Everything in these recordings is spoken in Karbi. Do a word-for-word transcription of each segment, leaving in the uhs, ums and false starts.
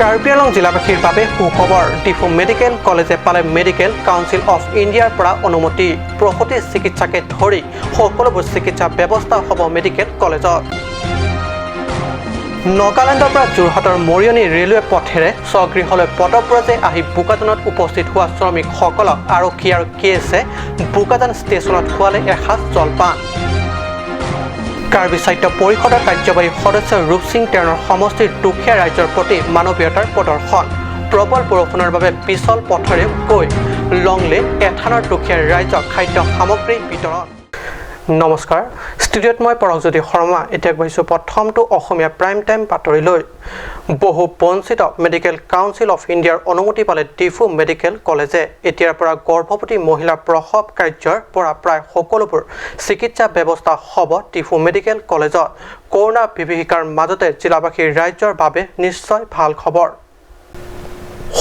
কাৰ্বি আংলং জিলাবাসীৰ বাবে সুখবৰ। ডিফু মেডিকেল কলেজে পালে মেডিকেল কাউন্সিল অফ ইণ্ডিয়াৰ পৰা অনুমতি। প্ৰসূতি চিকিৎসাকে ধৰি সকলোবোৰ চিকিৎসা ব্যৱস্থা হ'ব মেডিকেল কলেজত। নগালেণ্ডৰ পৰা যোৰহাটৰ মৰিয়নি ৰেলৱে পথেৰে স্বগৃহলৈ পদব্ৰজে আহি বোকাজানত উপস্থিত হোৱা শ্ৰমিকসকলক আৰক্ষী আৰু কে এছে বোকাজান ষ্টেচনত খোৱালে এসাঁজ জলপান। কাৰ্বি সাহিত্য পৰিষদৰ কাৰ্যবাহী সদস্য ৰূপসিং তেৰণৰ সমষ্টিৰ দুখীয়া ৰাইজৰ প্ৰতি মানৱীয়তাৰ প্ৰদৰ্শন। প্ৰবল বৰষুণৰ বাবে পিছল পথেৰে গৈ লংলে এথানৰ দুখীয়া ৰাইজক খাদ্য সামগ্ৰী বিতৰণ। নমস্কাৰ, ষ্টুডিঅ'ত মই পৰকজ্যোতি শৰ্মা। এতিয়া আগবাঢ়িছো প্ৰথমটো অসমীয়া প্ৰাইম টাইম বাতৰিলৈ। বহু বঞ্চিত। মেডিকেল কাউন্সিল অফ ইণ্ডিয়াৰ অনুমতি পালে ডিফু মেডিকেল কলেজে। এতিয়াৰ পৰা গৰ্ভৱতী মহিলাৰ প্ৰসৱ কাৰ্যৰ পৰা প্ৰায় সকলোবোৰ চিকিৎসা ব্যৱস্থা হ'ব ডিফু মেডিকেল কলেজত। কৰোণা বিভীষিকাৰ মাজতে জিলাবাসী ৰাইজৰ বাবে নিশ্চয় ভাল খবৰ।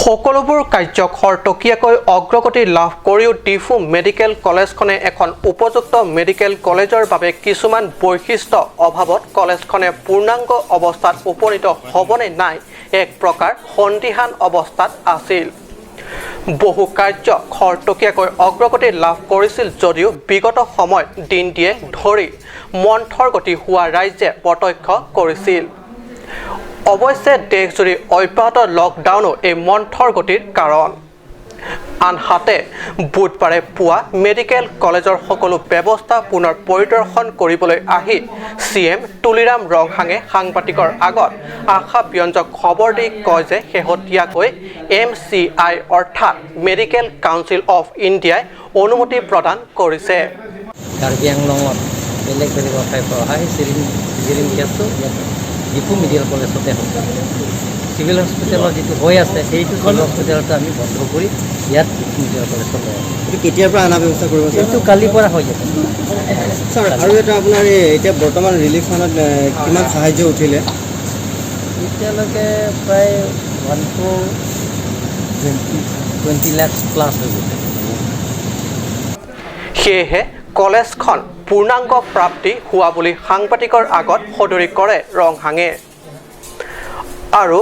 সকলোবোৰ কাৰ্য খৰতকীয়াকৈ অগ্ৰগতি লাভ কৰিও ডিফু মেডিকেল কলেজখনে এখন উপযুক্ত মেডিকেল কলেজৰ বাবে কিছুমান বৈশিষ্ট্য অভাৱত কলেজখনে পূৰ্ণাংগ অৱস্থাত উপনীত হ'বনে নাই এক প্ৰকাৰ সন্দিহান অৱস্থাত আছিল। বহু কাৰ্য খৰতকীয়াকৈ অগ্ৰগতি লাভ কৰিছিল যদিও বিগত সময় দিন দিয়ে ধৰি মন্থৰ গতি হোৱা ৰাইজে প্ৰত্যক্ষ কৰিছিল। অৱশ্যে দেশজুৰি অব্যাহত লকডাউনো এই মন্থৰ গতিৰ কাৰণ। আনহাতে বুধবাৰে পুৱা মেডিকেল কলেজৰ সকলো ব্যৱস্থা পুনৰ পৰিদৰ্শন কৰিবলৈ আহি চি এম তুলিৰাম ৰংহাঙে সাংবাদিকৰ আগত আশাব্যঞ্জক খবৰ দি কয় যে শেহতীয়াকৈ এম চি আই অৰ্থাৎ মেডিকেল কাউন্সিল অফ ইণ্ডিয়াই অনুমতি প্ৰদান কৰিছে। কাৰ্বি আংলঙত বেলেগ বেলেগ ঠাইৰ পৰা অহা সেই চিজিৰিং চিজিৰিং কেছটো ইয়াত ডিফু মেডিকেল কলেজতে হ'ব। চিভিল হস্পিটেলত যিটো হৈ আছে সেইটো চিভিল হস্পিটেলতে আমি বন্ধ কৰি ইয়াত ডিফু মেডিকেল কলেজত লৈ আহিম। এইটো কেতিয়াৰ পৰা অনা ব্যৱস্থা কৰিব ছাৰ? এইটো কালিৰ পৰা হৈ যাব। ছাৰ, আৰু এটা আপোনাৰ এই এতিয়া বৰ্তমান ৰিলিফ ফাণ্ডত এ, কিমান সাহায্য উঠিলে? এতিয়ালৈকে প্ৰায় ওৱান ক্ৰ'ৰ টুৱেণ্টি টুৱেণ্টি লাখ প্লাছ হৈ গ'ল। সেয়েহে কলেজখন পূৰ্ণাংগ প্ৰাপ্তি হোৱা বুলি সাংবাদিকৰ আগত সদৰি কৰে ৰংহাঙে। আৰু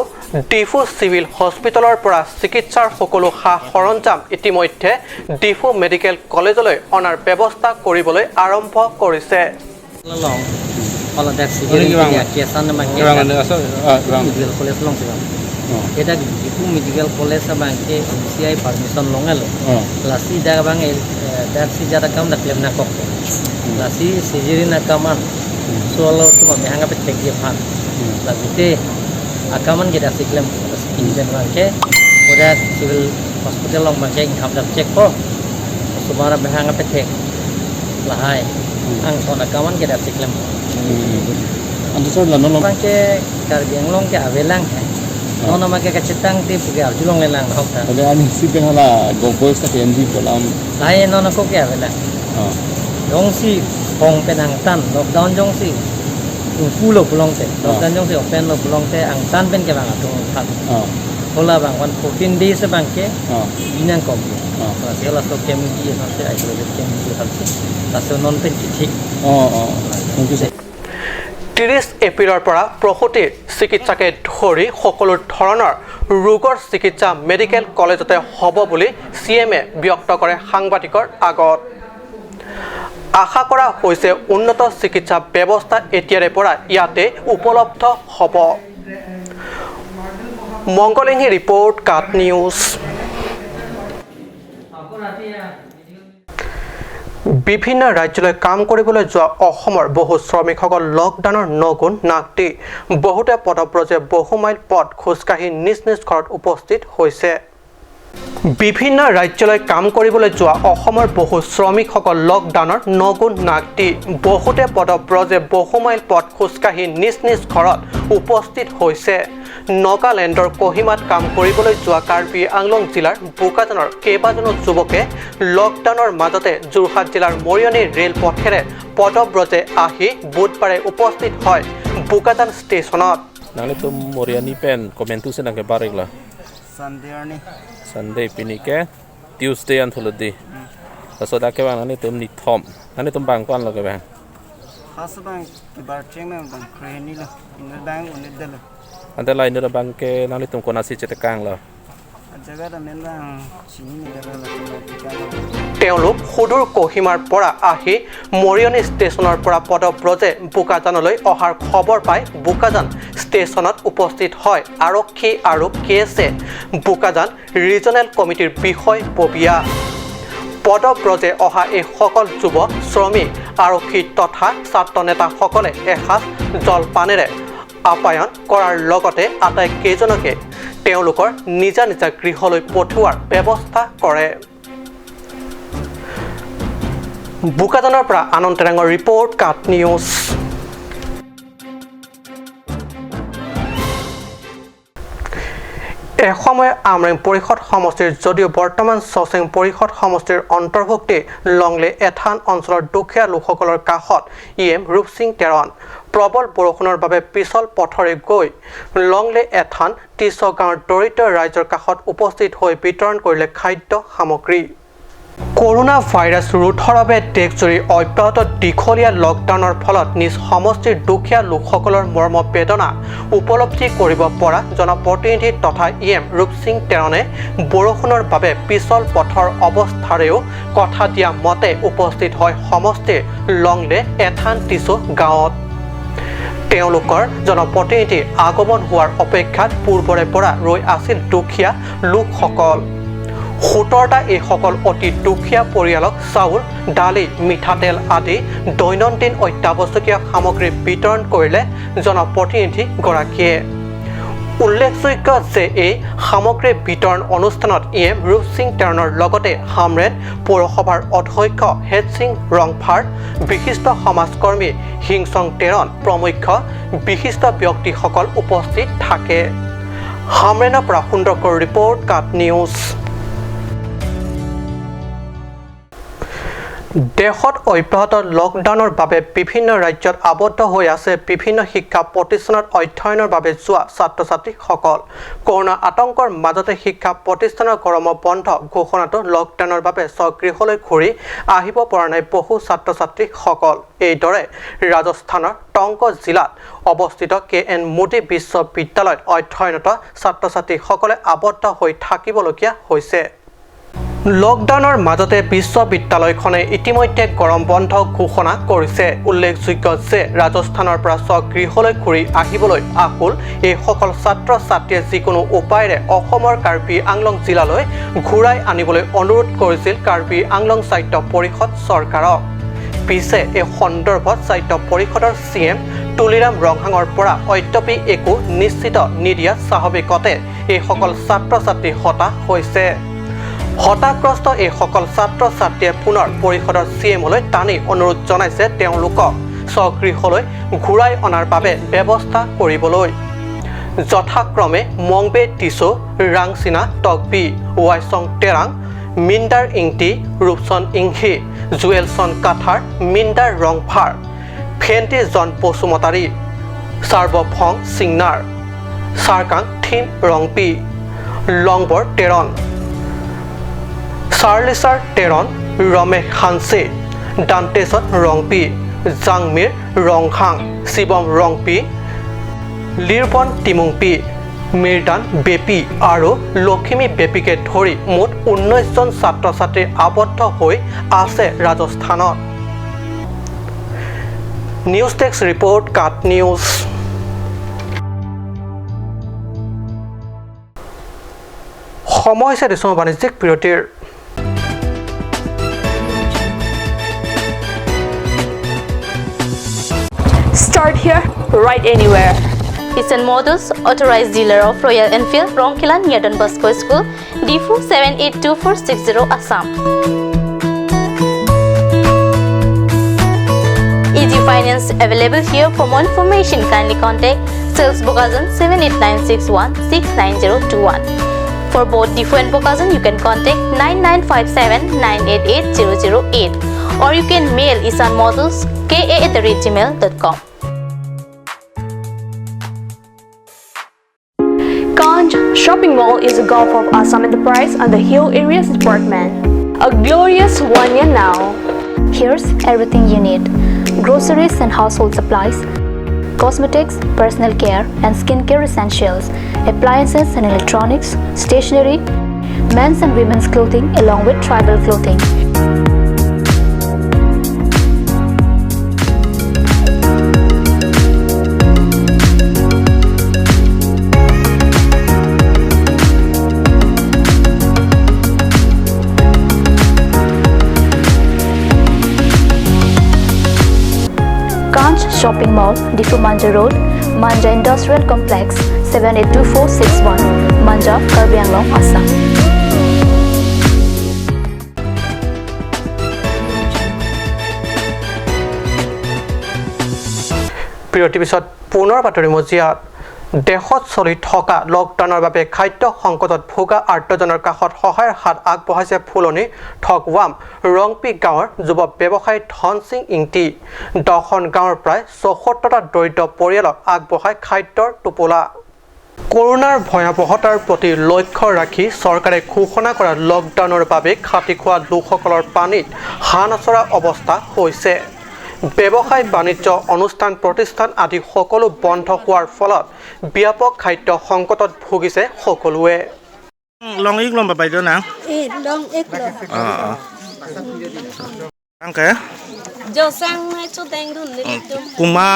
ডিফু চিভিল হস্পিটেলৰ পৰা চিকিৎসাৰ সকলো সা সৰঞ্জাম ইতিমধ্যে ডিফু মেডিকেল কলেজলৈ অনাৰ ব্যৱস্থা কৰিবলৈ আৰম্ভ কৰিছে। Long kalau dak sige Ini ring kurang, dia kiasan nama ke Kurang ada asal, ah, kurang. Medical College long sih. Oh. Kita di Medical College sama ke M C I permission long lo. Oh. Lasi dak bang el dak si jada kam dak lem na kok. Lasi sijiri na kaman. Solo tu mami hanga pe tek dia pan. Lasi te akaman kita si klem lasi kini dan bang ke udah civil hospital long bang ke ngam dak cek ko. Sumara mami hanga pe tek lahai. Ang sona kaman kita si klem. Antu sir lano long. Bang ke Karbi Anglong ke avelang hai. Non nama ke kachetang te puke arjulong lelang hok ta. Ada ani si pen hala gopoi sa K M G kolam. Lahai non ako ke avelang. Ah. Jongsi hong pen angtan lockdown jongsi pulo pulong te. Lockdown jongsi open lo pulong te angtan pen ke bang atung khat. Ah. Hola bang one fourteen days bang ke Ah. binang kom. Ah. Lasi hola so K M G samse isolated K M G samse. Laso non pen kithik. Oh, oh. Thank you, sir. ত্ৰিশ এপ্ৰিলৰ পৰা প্ৰসূতি চিকিৎসাকে ধৰি সকলো ধৰণৰ ৰোগৰ চিকিৎসা মেডিকেল কলেজতে হ'ব বুলি চি এম এ ব্যক্ত কৰে সাংবাদিকৰ আগত। আশা কৰা হৈছে উন্নত চিকিৎসা ব্যৱস্থা এতিয়াৰে পৰা ইয়াতে উপলব্ধ হ'ব। মংগল ইংহী ৰিপৰ্ট, কাট নিউজ। বিভিন্ন ৰাজ্যলৈ কাম কৰিবলৈ যোৱা অসমৰ বহু শ্ৰমিকসকল লকডাউনৰ নগুণ নাক দি বহুতে পদব্ৰজে বহু মাইল পথ খোজকাঢ়ি নিজ নিজ ঘৰত উপস্থিত হৈছে। বিভিন্ন ৰাজ্যলৈ কাম কৰিবলৈ যোৱা অসমৰ বহু শ্ৰমিকসকল লকডাউনৰ নগুণ নাক দি বহুতে পদব্ৰজে বহু মাইল পথ খোজকাঢ়ি নিজ নিজ ঘৰত উপস্থিত হৈছে। নগালেণ্ডৰ কহিমাত কাম কৰিবলৈ যোৱা কাৰ্বি আংলং জিলাৰ বোকাজানৰ কেইবাজনো যুৱকে লকডাউনৰ মাজতে যোৰহাট জিলাৰ মৰিয়নি ৰেলপথেৰে পদব্ৰজে আহি বুধবাৰে উপস্থিত হয় বোকাজান ষ্টেচনত। Nanglitum Moriani pen komantu si nangkebar-iklo? Sunday arni. Sunday, pini ke Tuesday an thuludi. Laso dak kevang nanglitum nithom. Nanglitum bang ko-anlo kevang? Khas bang kibar cheng bang bang kreni lo. Inut bang unit delo. Ante la inut abang ke nanglitum konatsi chetekanglo? Jaga ta men bang chini ni jaga la chini ni jaga. তেওঁলোক সুদূৰ কহিমাৰ পৰা আহি মৰিয়নি ষ্টেচনৰ পৰা পদব্ৰজে বোকাজানলৈ অহাৰ খবৰ পাই বোকাজান ষ্টেচনত উপস্থিত হয় আৰক্ষী আৰু কে এছে বোকাজান ৰিজনেল কমিটিৰ বিষয়ববীয়া। পদব্ৰজে অহা এইসকল যুৱ শ্ৰমিক, আৰক্ষী তথা ছাত্ৰ নেতাসকলে এসাঁজ জলপানেৰে আপ্যায়ন কৰাৰ লগতে আটাইকেইজনকে তেওঁলোকৰ নিজা নিজা গৃহলৈ পঠোৱাৰ ব্যৱস্থা কৰে। বোকাজানৰ পৰা আনন্দ তেৰাঙৰ ৰিপৰ্ট, কাট নিউজ। এসময়ত আমৰেং পৰিষদ সমষ্টিৰ যদিও বৰ্তমান চচেং পৰিষদ সমষ্টিৰ অন্তৰ্ভুক্তি লংলে এথান অঞ্চলৰ দুখীয়া লোকসকলৰ কাষত ই এম ৰূপসিং তেৰণ। প্ৰবল বৰষুণৰ বাবে পিছল পথৰে গৈ লংলে এথান টিছ গাঁৱৰ দৰিদ্ৰ ৰাইজৰ কাষত উপস্থিত হৈ বিতৰণ কৰিলে খাদ্য সামগ্ৰী। কৰোণা ভাইৰাছ ৰোধৰ বাবে দেশজুৰি অব্যাহত দীঘলীয়া লকডাউনৰ ফলত নিজ সমষ্টিৰ দুখীয়া লোকসকলৰ মৰ্ম বেদনা উপলব্ধি কৰিব পৰা জনপ্ৰতিনিধি তথা ই এম ৰূপসিং তেৰণে বৰষুণৰ বাবে পিছল পথৰ অৱস্থাৰেও কথা দিয়া মতে উপস্থিত হয় সমষ্টিৰ লংলে এথান টিছ গাঁৱত। তেওঁলোকৰ জনপ্ৰতিনিধি আগমন হোৱাৰ অপেক্ষাত পূৰ্বৰে পৰা ৰৈ আছিল দুখীয়া লোকসকল। সোতৰটা এইসকল অতি দুখীয়া পৰিয়ালক চাউল, দালি, মিঠাতেল আদি দৈনন্দিন অত্যাৱশ্যকীয় সামগ্ৰী বিতৰণ কৰিলে জনপ্ৰতিনিধিগৰাকীয়ে। উল্লেখযোগ্য যে এই সামগ্ৰী বিতৰণ অনুষ্ঠানত ই এম ৰূপসিং তেৰণৰ লগতে হামৰেণ পৌৰসভাৰ অধ্যক্ষ হেডসিং ৰংফাৰ, বিশিষ্ট সমাজকৰ্মী হিংচং তেৰণ প্ৰমুখ্য বিশিষ্ট ব্যক্তিসকল উপস্থিত থাকে। হামৰেণৰ পৰা সুন্দৰকৰ ৰিপৰ্ট, কাট নিউজ। দেশত অব্যাহত লকডাউনৰ বাবে বিভিন্ন ৰাজ্যত আবদ্ধ হৈ আছে বিভিন্ন শিক্ষা প্ৰতিষ্ঠানত অধ্যয়নৰ বাবে যোৱা ছাত্ৰ ছাত্ৰীসকল। কৰোণা আতংকৰ মাজতে শিক্ষা প্ৰতিষ্ঠানৰ গৰম বন্ধ ঘোষণাতো লকডাউনৰ বাবে স্বগৃহলৈ ঘূৰি আহিব পৰা নাই বহু ছাত্ৰ ছাত্ৰীসকল। এইদৰে ৰাজস্থানৰ টংক জিলাত অৱস্থিত কে এন মোদী বিশ্ববিদ্যালয়ত অধ্যয়নৰত ছাত্ৰ ছাত্ৰীসকলে আবদ্ধ হৈ থাকিবলগীয়া হৈছে। লকডাউনৰ মাজতে বিশ্ববিদ্যালয়খনে ইতিমধ্যে গৰম বন্ধ ঘোষণা কৰিছে। উল্লেখযোগ্য যে ৰাজস্থানৰ পৰা স্বগৃহলৈ ঘূৰি আহিবলৈ আকুল এইসকল ছাত্ৰ ছাত্ৰীয়ে যিকোনো উপায়েৰে অসমৰ কাৰ্বি আংলং জিলালৈ ঘূৰাই আনিবলৈ অনুৰোধ কৰিছিল কাৰ্বি আংলং স্বায়ত্ত পৰিষদ চৰকাৰক। পিছে এই সন্দৰ্ভত স্বায়ত্ত পৰিষদৰ চি এম তুলিৰাম ৰংহাঙৰ পৰা অদ্যপি একো নিশ্চিত নিদিয়াত স্বাভাৱিকতে এইসকল ছাত্ৰ ছাত্ৰী হতাশ হৈছে। হতাশগ্ৰস্ত এইসকল ছাত্ৰ ছাত্ৰীয়ে পুনৰ পৰিষদৰ চি এমলৈ টানি অনুৰোধ জনাইছে তেওঁলোকক স্বগৃহলৈ ঘূৰাই অনাৰ বাবে ব্যৱস্থা কৰিবলৈ। যথাক্ৰমে মংবে টিছ, ৰাংচিনা টকবি, ৱাইচং তেৰাং, মিণ্ডাৰ ইংতি, ৰূপচন ইংহি, জুৱেলচন কাথাৰ, মিণ্ডাৰ ৰংফাৰ, ফেণ্টি জন বসুমতাৰী, চাৰ্বফং চিংনাৰ, চাৰকাং থিম ৰংপি, লংবৰ তেৰণ, চাৰ্লিচাৰ তেৰণ, ৰমেশ হানছে, দান্তেচন ৰংপি, জাংমিৰ ৰংহাং, শিৱম ৰংপি, লিৰবন তিমুংপি, মিৰ্দান বেপী আৰু লখিমী বেপীকে ধৰি মুঠ ঊনৈশ জন ছাত্ৰ ছাত্ৰী আবদ্ধ হৈ আছে ৰাজস্থানত। নিউজ ডেস্ক ৰিপৰ্ট, কাট নিউজ। সময় হৈছে দেশৰ বাণিজ্যিক বিৰতিৰ। Start here, ride anywhere. Isan Motors, authorized dealer of Royal Enfield, Rongkhelan near Don Bosco School, D four seven eight two four six zero, Assam. Easy finance available here. For more information, kindly contact sales Bokajan seven eight nine six one six nine zero two one. For both Diphu and Bokajan, you can contact nine nine five seven nine eight eight zero zero eight, or you can mail Isan Motors K A at the rate gmail dot com. Kanj Shopping Mall is a Gulf of Assam Enterprise under Hill Areas Department. A glorious one year now. Here's everything you need: groceries and household supplies, cosmetics, personal care and skincare essentials, appliances and electronics, stationery, men's and women's clothing along with tribal clothing. Kanch Shopping Mall, Diphu Manja Road, Manja Industrial Complex, seven eight two four six one, Manja, Karbi Anglong, Assam. বিৰতিৰ পিছত পুনৰ বাতৰি মজিয়াত। দেশত চলি থকা লকডাউনৰ বাবে খাদ্য সংকটত ভোগা আৰ্তজনৰ কাষত সহায়ৰ হাত আগবঢ়াইছে ফুলনি থকৱাম ৰংপি গাঁৱৰ যুৱ ব্যৱসায়ী ধনসিং ইংতি। দহখন গাঁৱৰ প্ৰায় চৌসত্তৰটা দৰিদ্ৰ পৰিয়ালক আগবঢ়ায় খাদ্যৰ টোপোলা। কৰোণাৰ ভয়াৱহতাৰ প্ৰতি লক্ষ্য ৰাখি চৰকাৰে ঘোষণা কৰা লকডাউনৰ বাবে খাটি খোৱা লোকসকলৰ পানীত হান আচৰা অৱস্থা হৈছে। ব্যৱসায় বাণিজ্য, অনুষ্ঠান প্ৰতিষ্ঠান আদি সকলো বন্ধ হোৱাৰ ফলত ব্যাপক খাদ্য সংকটত ভুগিছে সকলোৱে। Long ik lom babai do nang? Eh, long ik lo. Ah, ah. Ang ke? Jo sang nai chodeng dun nelitum. Kuma,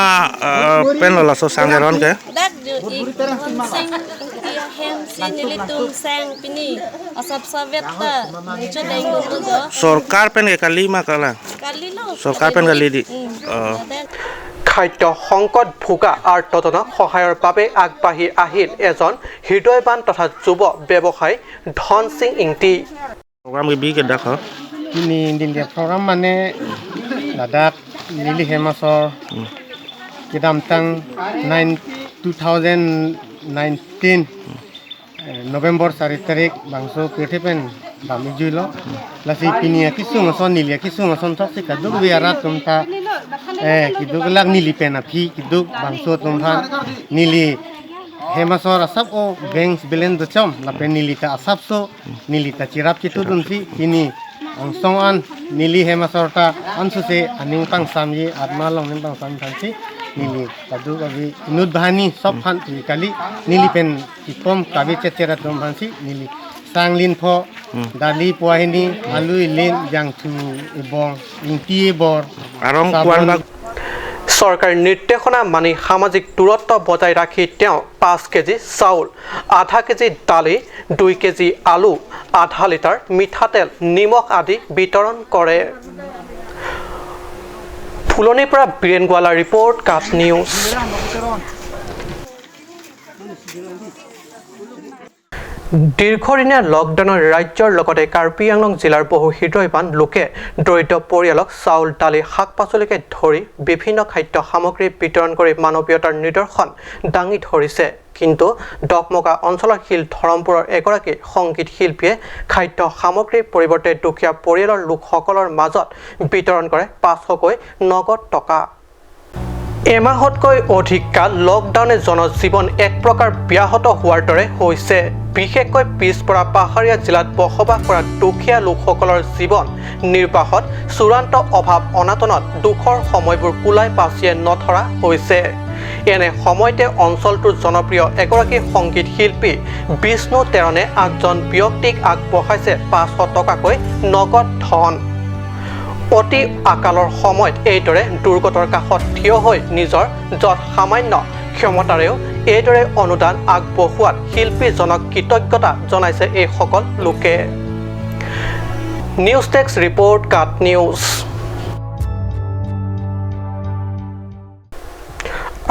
eh, pen lo laso sang ke ron ke? Dak jo ik sang tia hem si nelitum sang pini asap savet ta chodeng dun jo. Sorkar pen ke kali ma kala? Kali lo. Sorkar pen kali di. Hmm. Oh. Dak. খাদ্য সংকট ভোগা আৰ্তজনক সহায়ৰ বাবে আগবাঢ়ি আহিল এজন হৃদয়ৱান তথা যুৱ ব্যৱসায়ী ধনসিং Ingti. Program ke bi ke dak ho? Pini din dia program mane ladak neli hem asor kedamtang nine, two thousand nineteen, eh, November sari tarik bangso pirthe pen bam ijui lo. Lasi pini akesung ason, neli akesung ason thok si kaduk bi arat atum ta, eh, kiduk lak neli pen aphi kiduk bangso atum aphan neli hem asor asap o bank balance dochom lapen neli ta asapso neli ta chirap chitu dunsi pini angsong an neli hem asor ta ansose aning pangsamji, atma along ning pangsam thansi neli kaduk abi inut bahani sop phan ti kali neli pen kipom kabe chetcher atum phansi neli sang lin pho, dali po ahini, alu ilin, jangthu ibong, ingti ibor, arong sabon, kuan bag. চৰকাৰী নিৰ্দেশনা মানি সামাজিক দূৰত্ব বজাই ৰাখি তেওঁ পাঁচ কেজি চাউল, আধা কেজি দালি, দুই কেজি আলু, আধা লিটাৰ মিঠাতেল, নিমখ আদি বিতৰণ কৰে। ফুলনিৰ পৰা বীৰেণ গোৱালাৰ ৰিপৰ্ট, কাট নিউজ। দীৰ্ঘদিনীয়া লকডাউনৰ ৰাজ্যৰ লগতে কাৰ্বি আংলং জিলাৰ বহু হৃদয়ৱান লোকে দৰিদ্ৰ পৰিয়ালক চাউল, দালি, শাক পাচলিকে ধৰি বিভিন্ন খাদ্য সামগ্ৰী বিতৰণ কৰি মানৱীয়তাৰ নিদৰ্শন দাঙি ধৰিছে। কিন্তু ডকমকা অঞ্চলৰ শিল ধৰমপুৰৰ এগৰাকী সংগীত শিল্পীয়ে খাদ্য সামগ্ৰীৰ পৰিৱৰ্তে দুখীয়া পৰিয়ালৰ লোকসকলৰ মাজত বিতৰণ কৰে পাঁচশকৈ নগদ টকা। এমাহতকৈ অধিক কাল লকডাউনে জনজীৱন এক প্ৰকাৰ ব্যাহত হোৱাৰ দৰে হৈছে। বিশেষকৈ পিছপৰা পাহাৰীয়া জিলাত বসবাস কৰা দুখীয়া লোকসকলৰ জীৱন নিৰ্বাহত চূড়ান্ত অভাৱ অনাটনত দুখৰ সময়বোৰ কুলাই পাচিয়ে নধৰা হৈছে। এনে সময়তে অঞ্চলটোৰ জনপ্ৰিয় এগৰাকী সংগীত শিল্পী বিষ্ণু তেৰণে আঠজন ব্যক্তিক আগবঢ়াইছে পাঁচশ টকাকৈ নগদ ধন। অতি আকালৰ সময়ত এইদৰে দুৰ্গতৰ কাষত থিয় হৈ নিজৰ যৎসামান্য ক্ষমতাৰেও এইদৰে অনুদান আগবঢ়োৱাত শিল্পীজনক কৃতজ্ঞতা জনাইছে এইসকল লোকে। নিউজ ডেস্ক ৰিপৰ্ট, কাট নিউজ।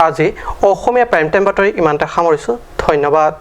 আজি অসমীয়া প্ৰাইম টাইম বাতৰি ইমানতে সামৰিছোঁ। ধন্যবাদ।